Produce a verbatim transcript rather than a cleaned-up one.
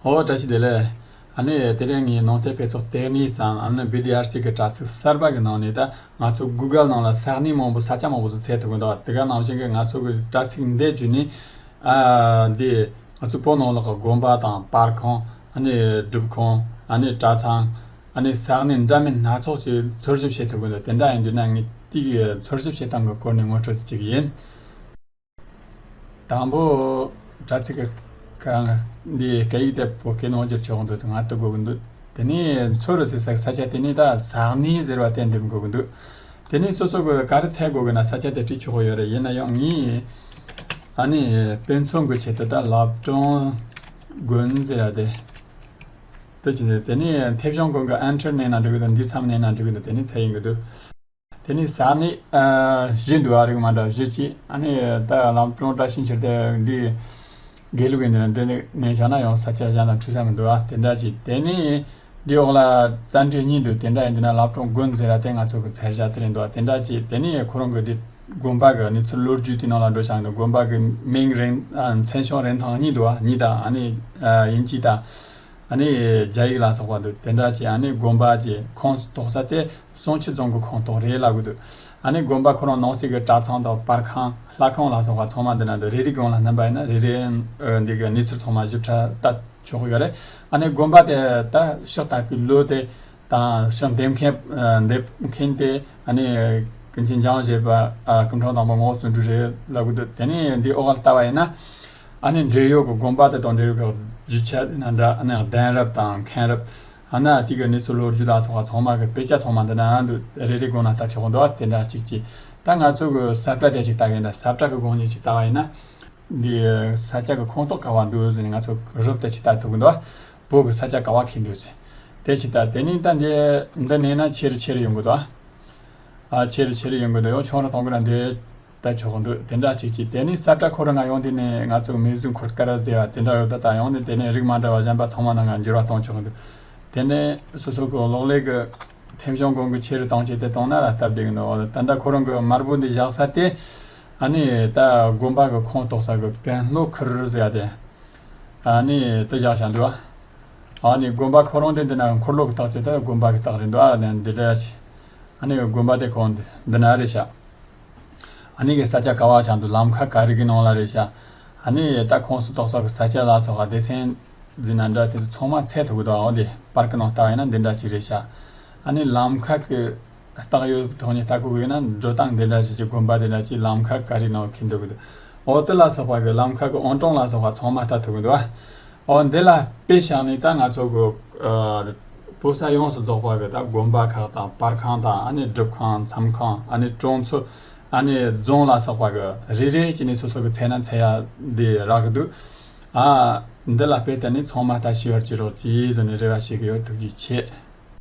ཨོ་བཀྲ་ཤིས་བདེ་ལེགས། ཨ་ནི་དེ་རིང་ངས་ནང་བསྟན་དཔེ་ཚོགས་ལྟེ་གནས་སམ་ཨ་ནི་བི་ཌི་ཨར་སི་གི་དྲ་ཚིགས་གསར་པ་གི་ནང་ནས་ད་ང་ཚོ་གུ་གལ་ནང་ལ་ས་གནས་མང་པོ་ས་ཆ་མང་པོ་ཟིག་འཚོལ་ཐུབ་གི་འདུག་དེ་ག་ནང་བཞིན་གི་ང་ཚོ་གི་དྲ་ཚིགས་འདི་བརྒྱུད་ནས་ཨ་འདི་ང་ཚོ་བོད་ནང་ལོགས་གི་དགོན་པ་དང་པར་ཁང་ཨ་ནི་སྒྲུབ་ཁང་ཨ་ནི་གྲྭ་ཚང་ཨ་ནི་ས་གནས་འདྲ་མིན་སྣ་ཚོགས་ཅིག་འཚོལ་ཞིབ་བྱེད་ཐུབ་གི་འདུག་དེ་འདྲ་ཡིན་དུས་ན་ངས་དེ་གི་འཚོལ་ཞིབ་བྱེད་སྟངས་ཀྱི་སྐོར་ནས་ངོ་སྤྲོད་ཅིག་ཡིན། དང་པོ་དྲ་ཚིགས་ཀྱི་ཁ་འདི་སྐད་ཡིག་དེ་བོད་སྐད་ནང་བསྒྱུར་ཆོག་འདུག་ང་ལྟ་དགོས་ཀྱི་འདུག་དེ་ནས་འཚོལ་རུ་ཟེར་ས་ས་ཆ་དེ་ནས་ད་ས་གནས་ཟེར་བ་དེ་འདེམས་དགོས་ཀྱི་འདུག་དེ་ནས་སོ་སོ་གི་ག་རེ་འཚོལ་དགོས་ཀྱི་ན་ས་ཆ་དེ་བྲིས་ཆོག་གི་ཡོད་རེད། ཡིན་ན་ཡང་ངས་ཨ་ནི་དཔེ་མཚོན་གྱི་ཆེད་དུ་ད་བླ་བྲང་དགོན་ཟེར་བ་དེ་དེ་ཅི་ཟེར། དེ་ནས་མཐེབ་གཞོང་གོང་གི་ཨན་ཊར་མནན་ན་འགྲིག་གི་འདུག་འདི་མཚམས་མནན་ན་འགྲིག་གི་འདུག་དེ་ནས་འཚོལ་ཡིན་གྱི་འདུག་དེ་ནས་ས་གནས་ཨ་བཞི་འདུག་ཨ་རིགས་མ་འདྲ་བཞི་གཅིག་ཨ་ནི་ད་ལམ་གྲོང་བཀྲ་ཤིས་འཁྱིལ་དེ་འདི་དགེ་ལུགས་ཡིན་དེ་ན་འདི་ནས་ནས་བྱ་ན་ཡང་ས་ཆ་གཞན་དང་འཁྲུལ་ས་མི་འདུག་ཨ་དེ་འདྲ་ཅིག་དེ་ནས་འདི་འོག་ལ་བཙན་ཁྲིད་གཉིས་འདུག་དེ་འདྲ་ཡིན་དེ་ན་ལམ་གྲོང་དགོན་ཟེར་ར་དེ་ང་ཚོ་གི་འཚོལ་བྱ་དེ་རེད་འདུག་ཨ་དེ་འདྲ་ཅིག་དེ་ནས་ཁོ་རང་གི་འདི་དགོན་པ་གི་གནས་ཚུལ་ལོ་རྒྱུས་དེ་ནང་ལ་འགྲོ་བྱ་འདུག་དགོན་པ་གི་མིང་རིང་ཨ་མཚན་བྱང་རིན་ཐང་གཉིས་འདུག་ཨ་གཉིས་དང་ཨ་ནི་ཨ་དབྱིན་ཇི་དང་། ཨ་ནི་རྒྱ་ཡིག་ལ་སོགས་པ་འདུག་དེ་འདྲ་ཅིག་ཨ་ནི་དགོན་པ་ཅིག་ཁོངས་སུ་གཏོགས་ས་དེ་བསང་ཆུ་རྫོང་གི་ཁོངས་གཏོགས་རེད་ལབ་གི་འདུག་ཨ་ནི་དགོན་པ་ཁོ་རང་ནང་གསེས་ཀྱི་གྲྭ་ཚང་དང་པར་ཁང་ལྷ་ཁང་ལ་སོགས་པ་ཚང་མ་འདི་ན་འདུག་རེ་རེ་དགོན་ལ་སྣམ་པ་ཡིན་ན་རེ་རེ་ཨ་འདི་གི་གནས་ཚུལ་ཚང་མ་ཞིབ་ཕྲ་ལྟ་ཆོག་གི་ཡོད་རེད། ཨ་ནི་དགོན་པ་དེ་ད་ཕྱག་བཏབ་པའི་ལོ་དེ་དང་ཕྱག་འདེབས་མཁན་ཨ་འདེབས་མཁན་དེ་ཨ་ནི་ཀུན་མཁྱེན་འཇམ་དབྱངས་བཞད་པ་ཨ་སྐུ་ཕྲེང་དང་པོ་ངག་དབང་བརྩོན་འགྲུས་རེད་ལབ་གི་འདུག་དེ་ནས་འདི་འོག་ལ་ལྟ་བ་ཡིན་ན། ཨ་ནི་འབྲེལ་ཡོད་ཀྱི་དགོན་པ་དེ་དང་འབྲེལ་ཡོད་ཀྱི་རྒྱུ་ཆ་དེ་ན་འདྲ་ཨ་ནི་གདན་རབས་དང་མཁན་རབས། ཨ་ན་དེ་གི་གནས་ཚུལ་ལོ་རྒྱུས་ལ་སོགས་པ་ཚང་མ་གི་དཔེ་ཆ་ཚང་མ་འདི་ན་འདུག་རེ་རེ་དགོན་ན་ལྟ་ཆོག་གི་འདུག་དེ་འདྲ་གཅིག་གཅིག་ད་ང་ཚོ་གི་ས་བཀྲ་དེ་ཅིག་ལྟ་གི་ཡིན་ད་ས་བཀྲ་གི་སྒང་ནས་ཅིག་ལྟ་བ་ཡིན་ན། འདི་ས་ཆ་གི་ཁོངས་གཏོགས་ག་བ་འདུག་ཟེར་ནས་ང་ཚོ་རོབ་དེ་ཅིག་ལྟ་ཐུབ་གི་འདུག་བོད་གི་ས་ཆ་ག་བ་ཁེལ་འདུག་ཟེར། དེ་ཅིག་ལྟ་དེ་ནས་ད་འདི་འདི་ནས་ན་ཆེ་རུ་ཆེ་རུ་ཡོང་གི་འདུག་ཨ་ཆེ་རུ་ཆེ་རུ་ཡོང་གི་འདུག་ཡང་ཆུང་རུ་གཏོང་གི་ན་འདི། ལྟ་ཆོག་འདུག་དེ་འདྲ་གཅིག་གཅིག་དེ་ནས་ས་བཀྲ་ཁོ་རང་ང་ཡོང་དུས་ནས་ང་ཚོ་མེ་ཟོན་འཁོར་སྐར་ཟེར་བ་དེ་འདྲ་ཡོད་ད་ད་ཡོང་ནས་དེ་ནས་རིགས་མ་འདྲ་བ་གཞན་པ་ཚང་མ་ནང་ང་འགྱུར་བ་གཏོང་ཆོག་འདུག་དེ་ནས་སོ་སོ་གི་གློག་ཀླད་ཀྱི་མཐེབ་གཞོང་གོང་གི་ཆེ་རུ་གཏོང་བྱེད་དེ་གཏོང་ན་ལ་སྟབས་བདེ་གི་འདུག་ད་ལྟ་ཁོ་རང་གི་དམར་པོ་འདི་བཞག་ས་དེ་ཨ་ནི་ད་དགོན་པ་གི་ཁོངས་གཏོགས་ས་གི་ཀན་ལྷོ་ཁུལ་ཟེར་བ་དེ་ཨ་ནི་དེ་བཞག་བཞག་འདུག་ཨ་ནི་དགོན་པ་ཁོ་རང་དེ་འདི་ན་འཁོར་ལོ་གི་རྟགས་ཅིག་ད་དགོན་པ་གི་རྟགས་རེད་འདུག་ཨ་ནི་འདི་འདྲ་ཞིག་ཨ་ནི་དགོན་པ་དེ་ཁོང་འདི་འདི་ན་རེད་ཤག་ཨ་ནི་གི་ས་ཆ་ག་བ་ཆགས་འདུག་ལམ་ཁ་ག་རེ་གི་ནང་ལ་རེད་ཤག་ཨ་ནི་ད་ཁོངས་སུ་གཏོགས་ས་གི་ས་ཆ་ལ་སོགས་པ་སྡེ་ཚན་འཛིན་ན་འདྲ་དེ་ཚོ་ཚང་མ་འཚོལ་ཐུབ་གི་འདུག་ཨོ་དེ་པར་གི་ནང་ལྟ་བ་ཡིན་ན་འདི་འདྲ་ཅིག་རེད་ཤག་ཨ་ནི་ལམ་ཁ་གི་རྟགས་ཡོད་ཐོག་ནས་ལྟ་དགོས་ཀྱི་ཡོད་ན་འགྲོ་སྟངས་འདི་འདྲ་ཞིག་གི་དགོན་པ་འདི་འདྲ་ཅིག་ལམ་ཁ་ག་རེ་ནང་འཁེལ་འདུག་གི་འདུག་ཨོ་དེ་ལ་སོགས་པ་གི་ལམ་ཁ་གི་ཨང་གྲངས་ལ་སོགས་པ་ཚང་མ་ལྟ་ཐུབ་གི་འདུག་ཨོ་འདི་ལ་དཔེ་བཞག་ནས་ད་ང་ཚོ་གི་ཨ་བོད་ས་ཡོངས་སུ་རྫོགས་པ་གི་ད་དགོན་པ་ཁག་དང་པར་ཁང་དང་ཨ་ནི་སྒྲུབ་ཁང་མཚམས་ཁང་ཨ་ནི་གྲོང་ཚོ་ཨ་ནི་རྫོང་ལ་སོགས་པ་གི་རེ་རེ་བྱས་ནས་སོ་སོ་གི་འཚོལ་ན་འཚོལ་ཡ་འདི་རག་གི་འདུག་ཨ་འདི་ལ་དཔེ་བལྟས་ནས་ཚང་མ་ལྟ་ཤེས་པར་བྱེད་རོགས་གྱིས་ཟེར་ནས་རེ་བ་བྱེད་ཀྱི་ཡོད། ཐུགས་རྗེ་ཆེ།